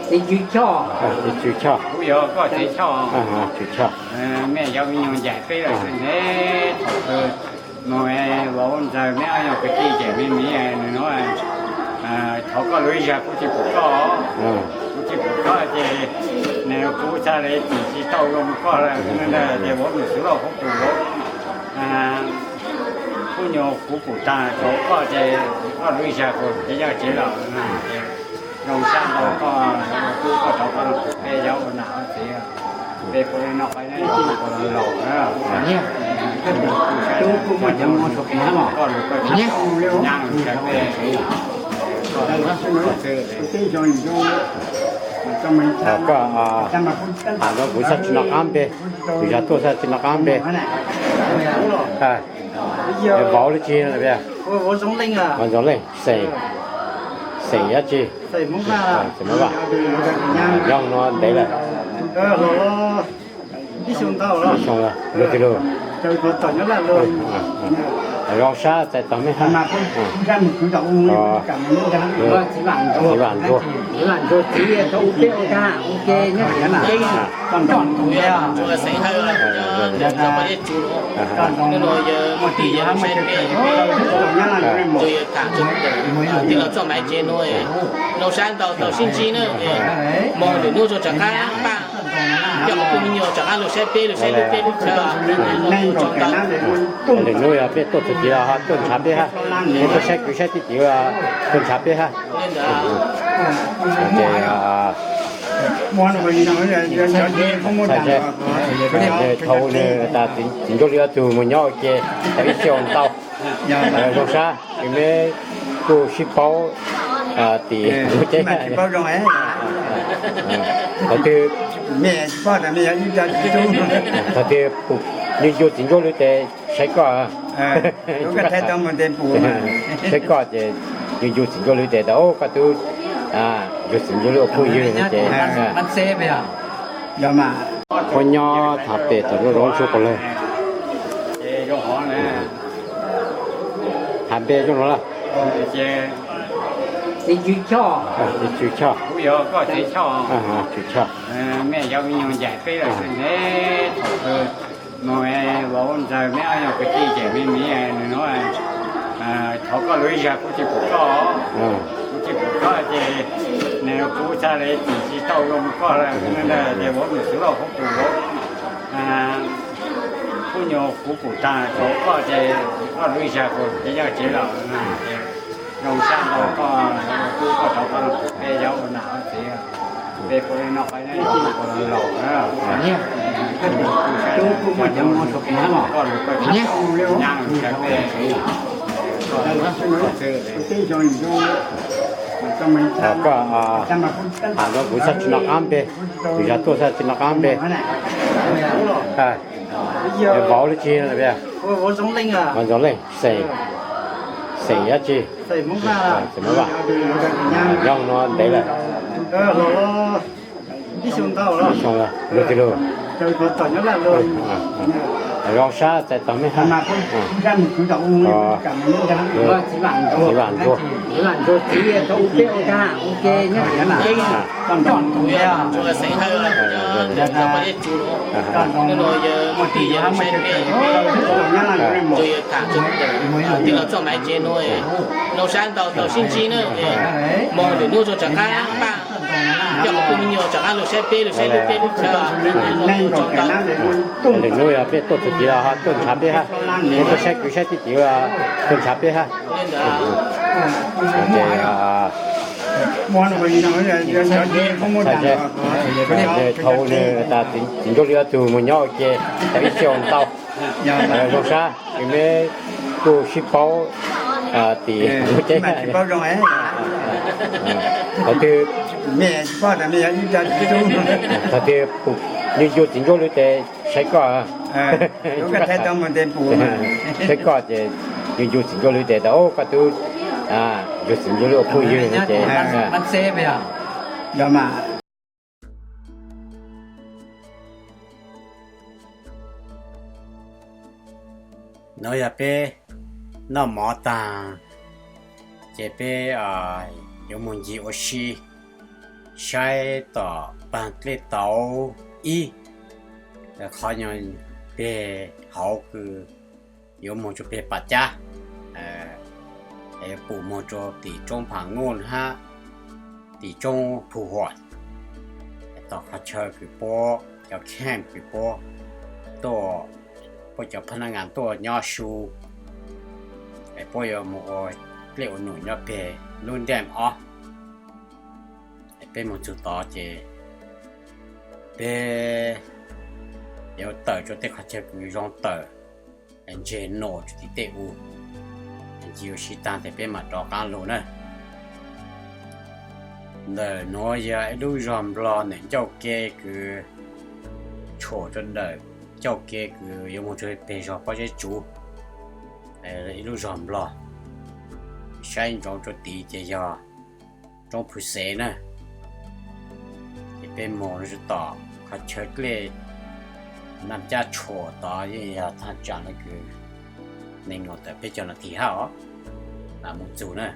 Tis Tswv Choj. Tis Tswv Choj. Tis Tswv Choj. Mej cov me nyuam ncaim peb lawm, thaum kawg no vauv ntxawg meb ob nyuag kwv tij ces me miv nws no thov koj lub ib zag kuv tsis pum koj, kuv tsis pum koj ces nws kuv txhaj le tim tsis tau zoo koj lawm, ces vauv nws xwv loj kuv pum, kuv nyuag kuv pum tag rau koj ces koj lub ib zag kuv ces yog tsev los zoo sab ntau koj, kuv koj rau koj peb yog ua nam ua txiv, peb puav leej noj qab nyob zoo los laus na. Koj, kuv txhaj tsis noj qab npe, tus zag tuaj txhaj tsis noj qab npe. Vauv dab tsi? Vauv Ntxoov Leej. Xeem, xeem dab tsi? Xeem Moob Vaj. Nyob no ntev lawm. Ib xyoo lawm, luag twg lug? Zoo sab txais tos mej hab. Txiv Vam Ntsuag. Tij laug Txoj Maiv Tsev nuav, zoo sab ntau tau sib ntsib na, moog lwm hnub rov qab npaj coj kuv tug me nyuam rov qab lug saib peb, lug saib peb lub chaw. Lwm hnub yog peb tuaj txug tid los ho tuaj nrhav peb hab, peb tuaj saib kwv saib tij ces tuaj nrhav peb hab. Ces thaum nws tas Txiv Ntsuab Lwm ob tug moog nyob ua ke tau ib xyoos ntau. Zoo sab kws meb kuj sib paub tim lub teb. Thaum twg, thaum twg ncu ncu Txiv Ntsuab Lwm tes saib koj, saib koj ces ncu ncu Txiv Ntsuab Lwm tes tas koj tub ncu Txiv Ntsuab Lwm ua phooj ywg ces. Koj nyob thav pem tom zoo zoo tsuj quas lawm. Has npe zoo no lawm. Tis Tswv Choj. Tis Tswv Choj. Tswv Choj. Mej cov me nyuam ncaim peb lawm, thaum kawg no vauv ntxawg meb ob nyuag kwv tij ces me miv nws no thov koj lub ib zag kuv tsis pum koj, kuv tsis pum koj ces nws kuv txhaj le tim tsis tau zoo koj lawm, ces vauv nws xwv loj kuv pum, kuv nyuag kuv pum tag rau koj ces koj lub ib zag kuv ces yog tsev los zoo sab ntau koj, kuv koj rau koj peb yog ua nam ua txiv, peb puav leej noj qab nyob zoo los laus na. Koj, kuv txhaj tsis noj qab npe, tus zag tuaj txhaj tsis noj qab npe. Vauv li tsi? Vauv Ntxoov Leej, xeem, xeem dab tsi? Xeem Moob Vaj. Nyob no ntev lawm. Ib xyoo lawm, lug twg lug? Zoo sab txais tog mej hab. Txiv Vam Ntsuag. Zoo sab ntau tau sib ntsib na, moog lwm hnub rua rov qab npaj coj kuv tug me nyuam rov qab lug saib peb, lug saib lub teb lub chaw. Lwm hnub yog peb tuaj txug tid los ho tuaj nrhav peb hab, peb tuaj saib kwv saib tij tid los tuaj nrhav peb hab. Ces thaum nws tas Txiv Ntsuag Lwm ob tug moog nyob ua ke tau ib xyoos ntau. Zoo sab kws meb kuj sib paub tim lub teb. Thaum twg, thaum twg ncu ncu Txiv Ntsuag Lwm tes saib koj, saib koj ces ncu ncu Txiv Ntsuag Lwm tes tas, o, koj tub, ncu Txiv Ntsuag Lwm ua phooj ywg ces nuav yog peb noj mov taag, ces peb yuav moog ncig ua si saib tom paag dlej tauv ib, qhov nyuas peg hauv kws yuav moog rua peg Pas Cab, yuav pum moog rua tim roob Pham Nuj hab tim roob Phu Huam, tom qhov chaw kws puab cov kheej kws puab tuaj, puab cov phab nab ngas tuaj nyob su, puab yuav moog ua dlej ua num nyob peg lub nteem ob. Peb moog txug tod ces peb yuav tawm rua tej qhov chaw kws zoo tawm, ntseg num rua tim tej u, ncig ua si taag tes peb mam rov qaab lug na. Ntawm nuav yog ib lub zog Nplog ntawm ncauj ke kws tshuam rua ntawm ncauj ke kws yuav moog rua peg zog Pob Zeb Tsuv, ib lub zog Nplog. Saib ntsoov rua tid ces yog roob Phu Xev na. Ces peb moog rua tom qhov chaw dlej Naj Cab Tshuam tod yeej yog thaj tsam nuav kws neeg num tawm peb caug nas this hab os, moog txug na.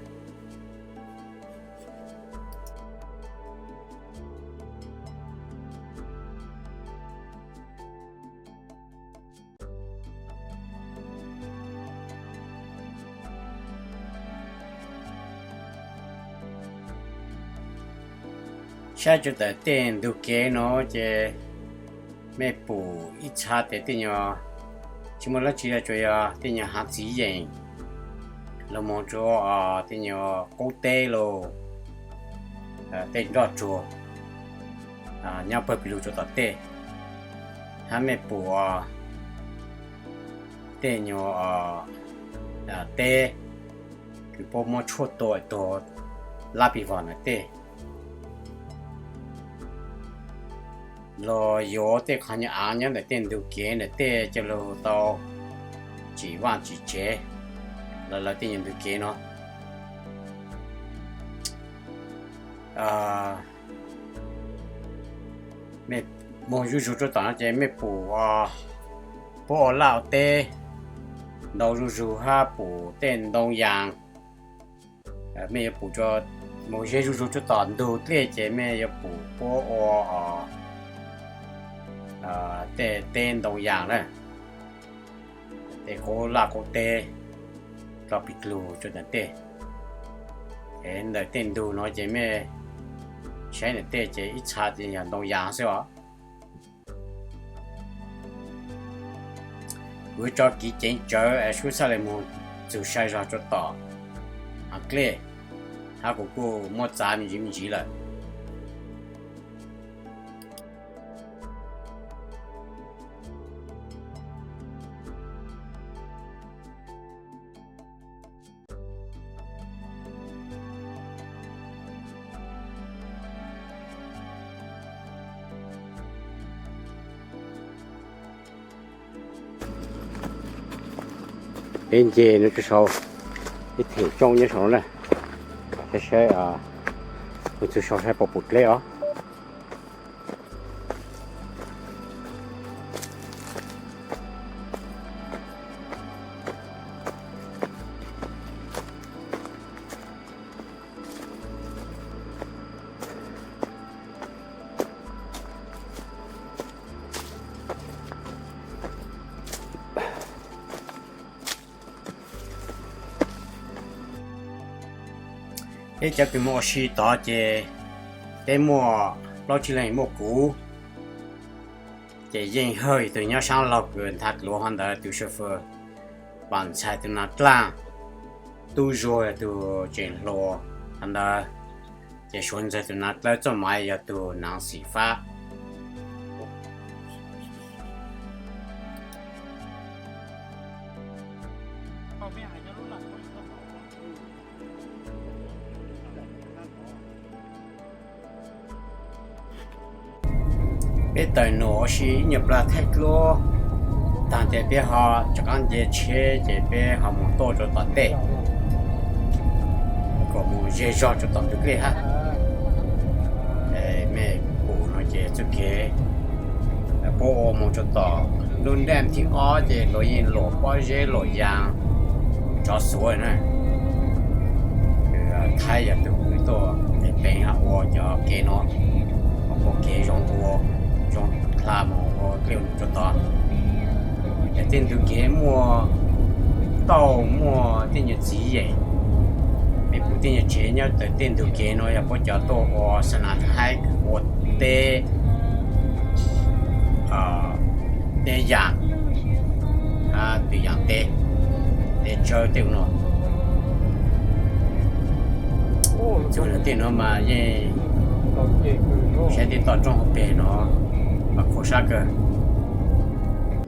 Saib rua ntawm tej ntug kev nuav ces mej pum ib txha tes tej nyuas tsi muaj dlaab tsi, tsuas yog tej nyuas haav txiv yeem los moog rua tej nyuas qub teb los tej nroj tsuag nyob pawg pes lug rua tom tej, hab mej pum tej nyuas teb kws puab muab tshuaj tua tuag lab pis vog ntawm tej, los yuav tej qhov nyuas aav nyob ntawm tej ntug kev ntawm tej coj lug tau tsim vaaj tsim tsev los lawv tej nyuas ntug kev nuav. Mej moog zuj zug rua tom no ces mej pum puab ua laj ua teb ntau zuj zug hab pum tej ntoo yaas. Mej yuav pum rua moog ze zuj zug rua tom ntug dlej ces mej yuav pum puab ua tej teb ntoo yaas na, tej qub laj qub teb rua pes lug rua ntawm tej. Es ntawm tej ntug nuav ces mej saib ntawm tej ces ib txha ces yog ntoo yaas xwb os. Kuv tso kev ceev tsawv es sub txhaj le moog txug sai zog rua tom haav dlej, hab kuv kuj muab txav me ntsis me ntsis lawm. Peb nce no rau saud, ib them tsoob nyob saum no na, saib saib, mus txug saud saib puas pom dleb os. Peb cov kws moog ua si tod ces peb muaj plaub tsib leeg, muaj kuv, ces yeej hawj tug nyob saab laug kws nthav dluav hov ntawd tus chauffeur, Vam Ntxhais tus naav dlaaj, Tub Zuag tug tseem hluas hov ntawd, ces Suav Ntxawg tus naav dlawb txoj maiv yog tug naav xim fab. Peb tawm nuav ua si ib nyuag plag thaij dluab taag ces peb ho rov qaab nce tsheb ces peb ho moog tuaj rua tom ntej, kuas moog ze zog rua tom ntug dlej hab. Mej pum no ces txuj kev puab ua moog rua tom lub dam thib ob ces luas yeej luam pob zeb luam yaas tsov xuav na. Thaib yog tug kws tuaj pem hab ua cov kev no, ua kev zoo ua, zoo dlha moog ua dlej rua tod. Yog tej ntug kev muaj tauj muaj tej nyuag txiv yeem, mej pum tej nyuag tsev nyob tawm tej ntug kev no yog puab cov tuaj ua xa nas thaib kws ua teb, teb yaam, hab teb yaam teb, teb tsawb tej ua no. Txug ntawm tej nuav mas yeej saib tej toj roob hauv peg no mas khuv sab kawg.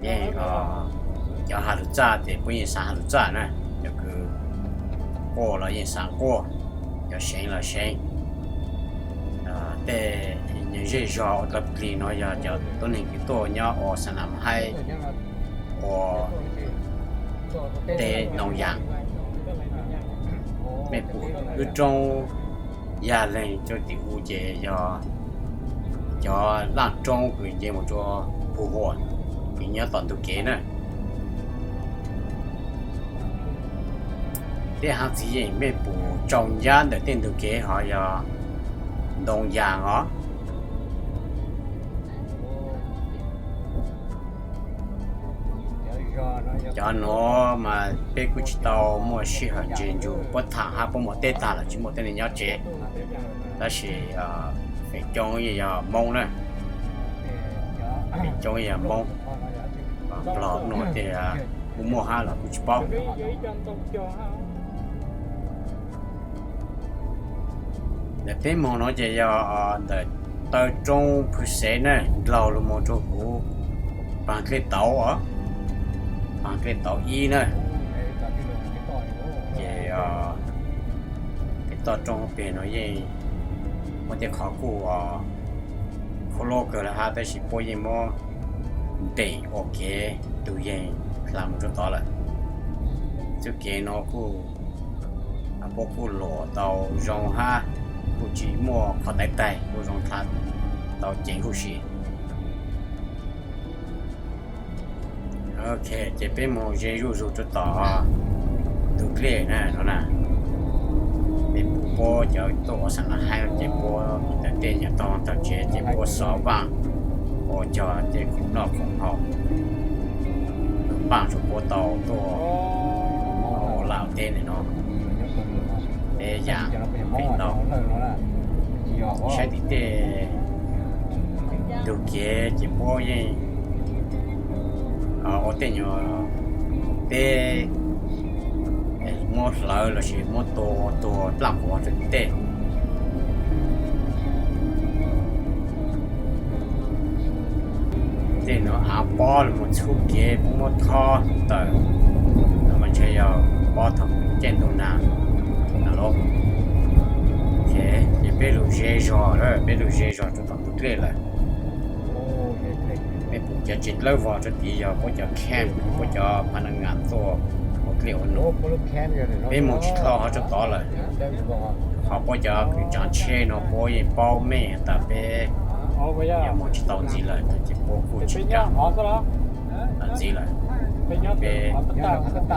Yeej cov has lug txaj ces puab yeej xaav has lug txaj na, cov kws quaj los yeej xaav quaj, cov seev los seev. Tej nyuag zej zog ua dlau plig no yog cov tuab neeg kws tuaj nyob ua xa nas thaib ua teb ntoo yaam. Mej pum lub roob yag leeg rua tim u ces yog cov laaj roob kws nce mus rua Phu Huam kws nyob tom ntug kev na. Tej haav txiv yeem mej pum tsaus ncab ntawm tej ntug kev ho yog ntoo yaas os. Cov nuav mas peb kuj tsis tau muaj sij hawm ntse ntsug, puab tham hab puab muaj teb tag lawm tsis muaj tej neeg nyob tsev. Tab sis feem coob yeej yog Moob na, feem coob yog Moob. Nplog nuav tej kuj muaj hab los kuj tsis paub. Ntawm peb moog no ces yog ntawm taw roob Phwv Xev na, ndlaug lug moog rua huv Paag Dlej Tauv os, Paag Dlej Tauv ib na. Ces tej toj roob peg no yeej muaj tej qhov kuj khuv lub kawg lawm hab, tab sis puab yeej muab nteem ua kev tug yeeg dlha moog rua tod lawm. Txuj kev no kuj, puab kuj luam tau zoo hab, kuj tsis muaj qhov taiv taig, kuj zoo dlha tau ceev huv si. Ok, ces peb moog ze zuj zug rua tom ntug dlej na no na. Peb pum puab cov tuaj ua xa nas thaib ces puab tawm tej nyuag tog tawm tsev ces puab xov vaaj ua cov tej khoom noj khoom haus, npaaj rua puab tau tuaj ua laj teb ntawm no. Peb yaam pem ntau. Saib tim tej ntug kev ces puab yeej ua tej nyuag teb muab hlawv lossis muab tua tua plaaj quav rua tim tej. Tej nuav av pob los mus txhub kev puab muab thob tawm, mas ntshe yog pob thaum caij ntuj nag na los. Ces peb lug ze zog lawm, peb lug ze zog rua tom ntug dlej lawm. Peb pum cov tsev dlawb vog rua tid yog puab cov camp, puab cov pha na ngam tuaj Ua dlej ua num, peb mus tsis tau ho tso tod lawm. Ho puab cov kws tsav tsheb no puab yeej paub meej tas peb yuav mus tsis tau ntxiv lawm no ces puab kuj tsis kam mus ntxiv lawm. Peb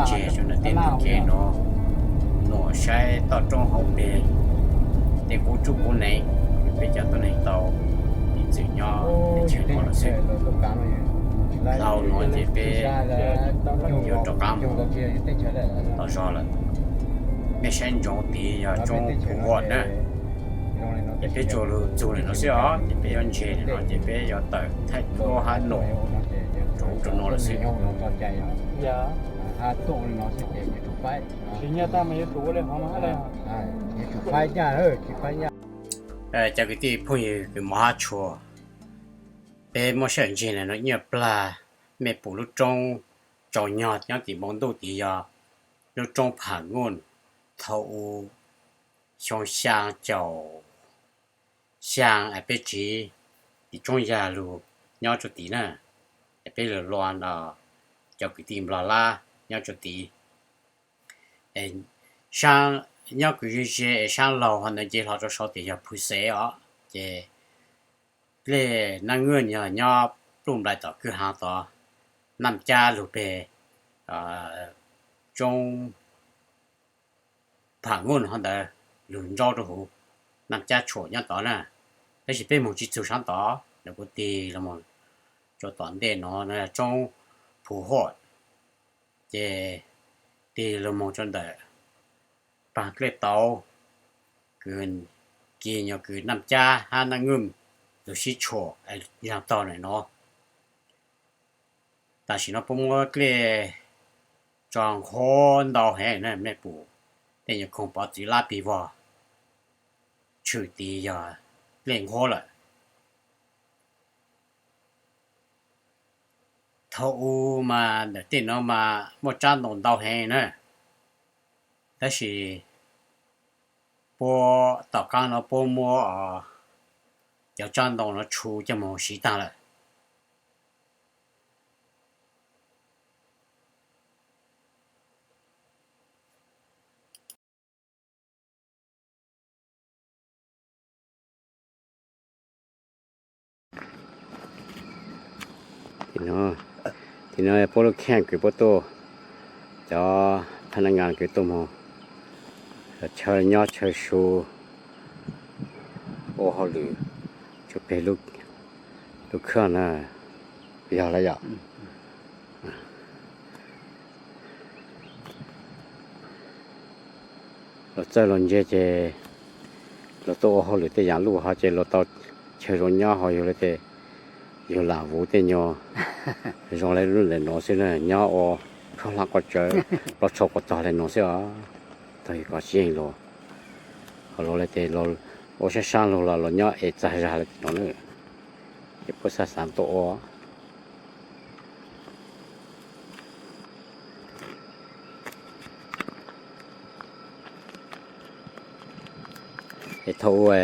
tseg tsuas nws tej num kev no, nuam saib toj roob hauv peg, tej qub tsuj qub neev, peb cov tuab neeg tau ib txwm nyob teb chaws no lawm xwb. Dhau no ces peb yuav rov qab mus tom zog lawm. Mej saib ntsoov tid yog roob Phu Huam na. Ces peb tsuas lug txug ntawm no xwb os, ces peb yuav ntseg ntawm no ces peb yuav tawm thaij duab hab num rau ub rau no lawm xwb. Cov kwv tij phooj ywg kws mog hab tshua, peb muab sij hawm ntseg ntawm no ib nyuag plag, mej pum lub roob tsaus nyog nyob tim npoo ntuj tid yog lub roob Pham Nuj. Thaum u xyoo xyaa caum xyaa es peb tsiv tim tsoob yag lug nyob rua tid na, es peb lug lua no cov kwv tij Nplog Lab nyob rua tid. Saab nyob kws ze ze es saab laug ho ntawd nce hlo rua sau tias yog Phu Xev os, ces dlej Naj Nwj yog nyob pluj nplais tom kwj haav tod, Naj Cab lug peg tsoob Pham Nuj ho ntawd lug ntsaub rua huv, Naj Cab tshuam nyob tod na. Tab sis peb moog tsi txug saab tod, nws kuj tig lug moog rua tom ntej no, no yog tsoob Phu Huam, ces tig lug moog rua ntawm paag dlej tauv, kws kis nyuas kws Naj Cab hab Naj Nwj lug sib tshuam, yaag taug ntawm no. Tam sim no puab muab dlej tso nqhuab ntau heev na, mej pum tej nyuas koog pov txwv lab pig vog tshwm tid yog dlej nqhuab lawm. Thaum u mas ntawm tej no mas muaj tsab ntoo ntau heev na, tab sis puab tom qaab no puab muab cov tsab ntoo no tshu coj moog siv taag lawm. Tim no puab lub kheej kws puab tuaj, cov phab nab ngas kws tuaj moog chaw nyob chaw su, ua hauj lwm tsua peg lub khaj na, yog lawm yom. Luag txawj luag ntse ces luag tuaj ua hauj lwm tej yaam luj hov ces luag tau chaw zoo nyob hov, yug le tes yug lam vuv tej nyuas zoo le lub ntawm nuav xwb na, nyob ua khaub hlab quas tsawv, plaub tshuav quas tog le nuav xwb os. Tag kov siab heev los, ho luag le tes ua sab sab lug los luag nyob es txag zag le nuav na, ces puab xav xav tuaj ua. Es thaum u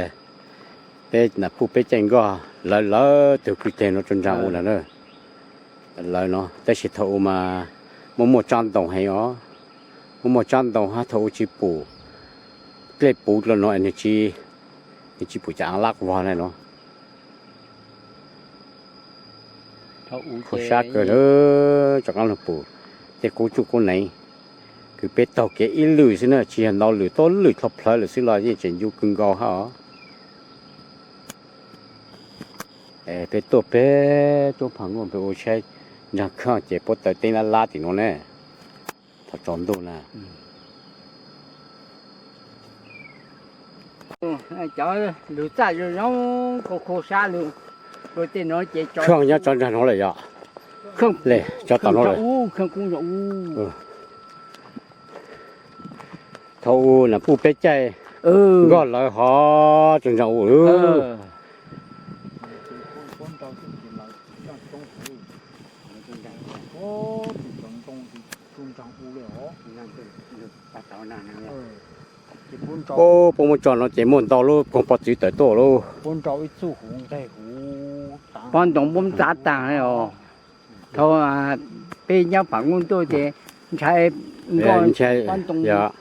peb nam puj peb caij nkoj lawv lawv tug kwj teg nuav rua nraag u lawm na, lawv no, tab sis thaum u mas muaj muaj tsab ntoo heev os, muaj muaj tsab ntoo hab thaum u tsi pum dlej puv dlua no, nwg tsi, nwg tsi pum cov aav lab vog le no. Khuv sab kawg lawm, rov qaab lug pum tej qub tsuj qub neev, kws peb taug kev ib lwm xwb na, tsi yog ntau lwm, tuab lwm dlhau plhawv lawm xwb los yeej tseem ncu kawg nkaus hab os. Peb tuaj peb tuaj phaam nuj peb ua saib nraag khaaj ces puab taw teeb lab lab tim nuav ne, thaum tsaus ntuj na. Cov lug txaj zoo zoo, kho kho sab lug, tej no ces khaaj nyob tso nraag nuav lawm yom. Le, tso tom nuav lawm. Thaum u nam puj peb caij nkoj lawv hov tso nraag u. Puab muab tso no ces muaj ntau lub koog pov txwv tawm tuaj lauj. Pob ntoo muab txav taag os. Thaum peb nyob phaam nuj tuaj ces Ntshai, ntshai, yog,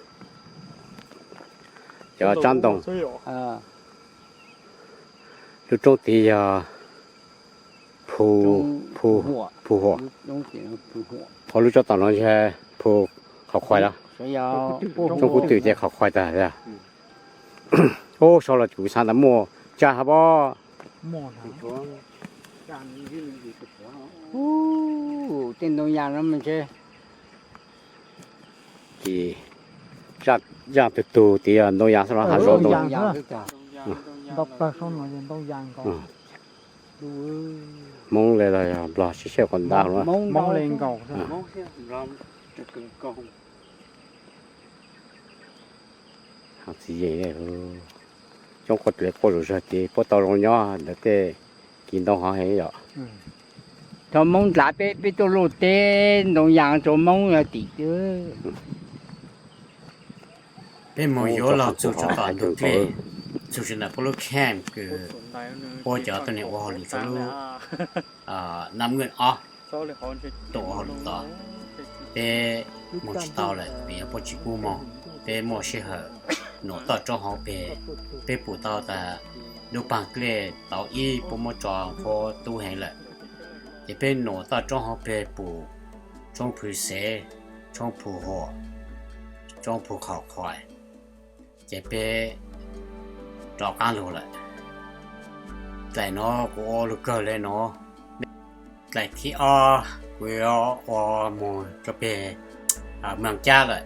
yog tsab ntoo. Lub roob tid yog Phu, Phu, Phu Huam. Qhov lub tsob tom no ntshe Phu Qhov Khuais los? Roob Kub Twm ces Qhov Khuais tag. Ub, sau los kuv xav ntawd muaj tsaj hab pob. Tej ntoo yas no mas ntshe ces zaj tug tug tid yog ntoo yas xwb los hav zoov ntoo. Hmoob le los yog Nplog sib sab qhov ntab. Txiv yeej, coob quaj dlawv quaj zom zaws ces puab tau zoo nyob ntawm tej kis ntoo hov heev yom. Thaum Moob dlav peb, peb tuaj luaj teb ntoo yas rau Moob yog tim. Peb moog yuav lug txug tso tom ntug dlej, txug tso ntawm puab lub camp kws puab cov tuab neeg ua hauj lwm rua lub nab mwj ob tuaj ua hauj lwm tod. Peb moog tsis tau lawm vim yog puab tsis pub moog. Peb muaj sij hawm nuam toj roob hauv peg, peb pum tau tas lub paag dlej tau ib puab muab tso qhuav tub heev lawm. Ces peb nuam toj roob hauv peg pum Tsoob Phw Xev, Tsoob Phu Huam, Tsoob Phu Qhov Khuais, ces peb rov qaab lug lawm. Dlaim no kuv ua lug kawg le nuav. Dlaim thib ob kuv yuav ua moog rua peg Moos Cab lawm.